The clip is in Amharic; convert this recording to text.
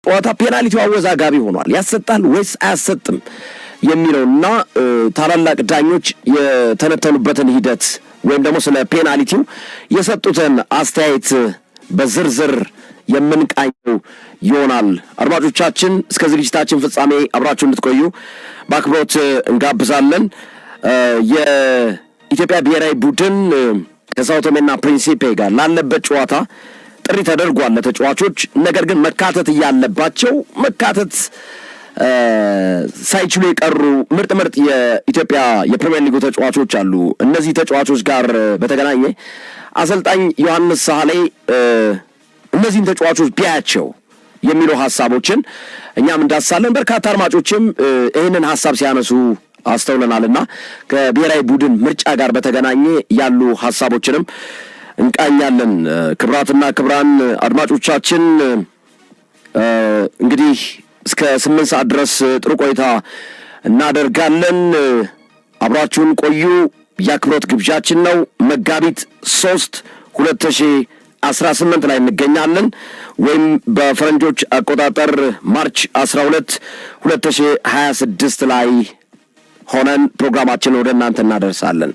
ጨዋታ ፔናልቲው አወዛጋቢ ሆኗል። ያሰጣል ወይስ አያሰጥም የሚለውና ታላላቅ ዳኞች የተነተኑበትን ሂደት ወይም ደግሞ ስለ ፔናልቲው የሰጡትን አስተያየት በዝርዝር የምንቃኘው ይሆናል። አድማጮቻችን፣ እስከ ዝግጅታችን ፍጻሜ አብራችሁ እንድትቆዩ በአክብሮት እንጋብዛለን። የኢትዮጵያ ብሔራዊ ቡድን ከሳውቶሜና ፕሪንሲፔ ጋር ላለበት ጨዋታ ጥሪ ተደርጓል ለተጫዋቾች። ነገር ግን መካተት እያለባቸው መካተት ሳይችሉ የቀሩ ምርጥ ምርጥ የኢትዮጵያ የፕሪሚየር ሊጉ ተጫዋቾች አሉ። እነዚህ ተጫዋቾች ጋር በተገናኘ አሰልጣኝ ዮሐንስ ሳህሌ እነዚህን ተጫዋቾች ቢያቸው የሚሉ ሀሳቦችን እኛም እንዳስሳለን። በርካታ አድማጮችም ይህንን ሀሳብ ሲያነሱ አስተውለናልና ከብሔራዊ ቡድን ምርጫ ጋር በተገናኘ ያሉ ሀሳቦችንም እንቃኛለን። ክቡራትና ክቡራን አድማጮቻችን፣ እንግዲህ እስከ 8 ሰዓት ድረስ ጥሩ ቆይታ እናደርጋለን። አብራችሁን ቆዩ የአክብሮት ግብዣችን ነው። መጋቢት 3፣ 2018 ላይ እንገኛለን ወይም በፈረንጆች አቆጣጠር March 12፣ 2026 ላይ ሆነን ፕሮግራማችንን ወደ እናንተ እናደርሳለን።